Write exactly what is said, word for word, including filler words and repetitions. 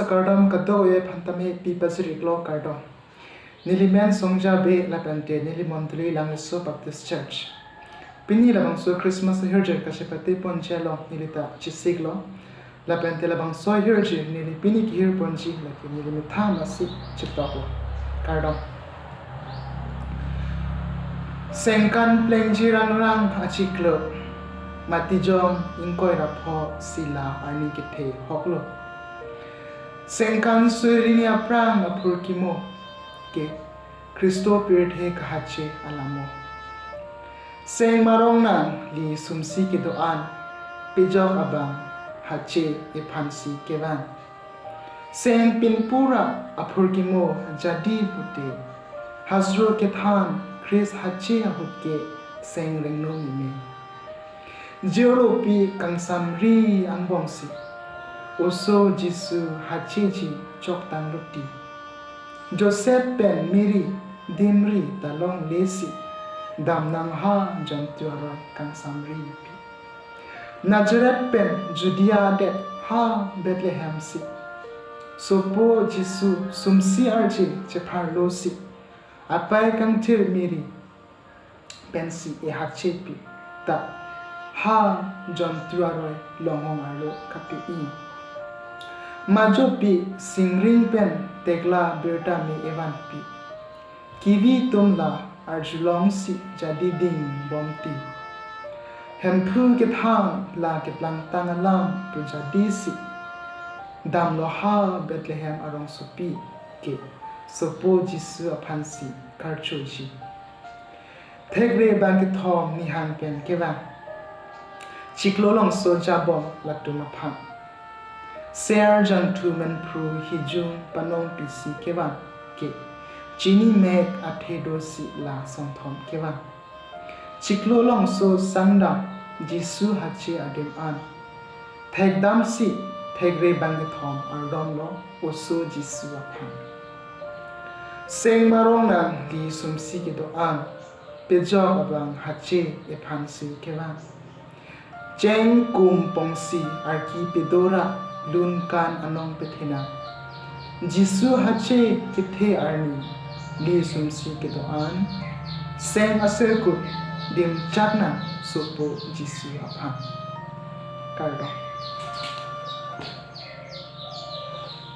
Kardom kadokave aphan tame pi pajirlo kardom. Neli men Songja Bey lapente neli mondoli Langleso Baptist Church. Pini labangso Christmas ahirjume kachepate ponji along neli ta chesiklo. Lapente labangso ahirjume neli pini kehir ponji lake neli methang masi chetoklo. Kardom. Sengkan plengji rangrang achiklo, Matijong ingkoi ra pho sila arni kethe hoklo. Sengkan suri ni aphrang aphurkimo ke Khristo pirthe kahache alamo. Seng marong nangli sumsi kedo-an, pejok abang hache ephansi kevan. Seng pinpura aphurkimo jadi pute, hasro kethan Khris hache ahut ke seng rengno meme. Jirlo pi kangsamri angbongsi, oso Jisu hacheji choktang luti. Joseph pen Mary dimri ta longlesi, damnang ha jontu aroi kangsamri pi. Nazareth pen Judea adet ha Bethlehem si, sopo Jisu sumsi arje chepharlosi, apei kangthir Mary pensi ehache pi ta ha jontu aroi longhong arlo kapi-i. Majopi singring pen tekla birta me evanpi, kivi atum la arjulongsi jadi dingbomti. Hemphu kethan la keplangtang alam pu jadisi, damlo ha Bethlehem arongsopi ke sopo Jisu aphansi karchoji. Thekre bang kethom nihang pen kevang. Chiklo longso jabom latum aphan. Ser jangthu menphru hijung panong pisi kevang ke chini mek athe dosi la songthom kevang. Chiklo longso sangdam Jisu hache adim an. Thekdamsi thekre bang kethom ardomlo oso Jisu aphan. Seng marong nangli sumsi kedo-an, pejok abang hache ephansi kevan. Cheng kum pongsi arki pedora lun kan anong pethena. Jisu hache kethe arni li sumsi kedo-an, seng aserkut dimchak nang sopo Jisu aphan. Kardom.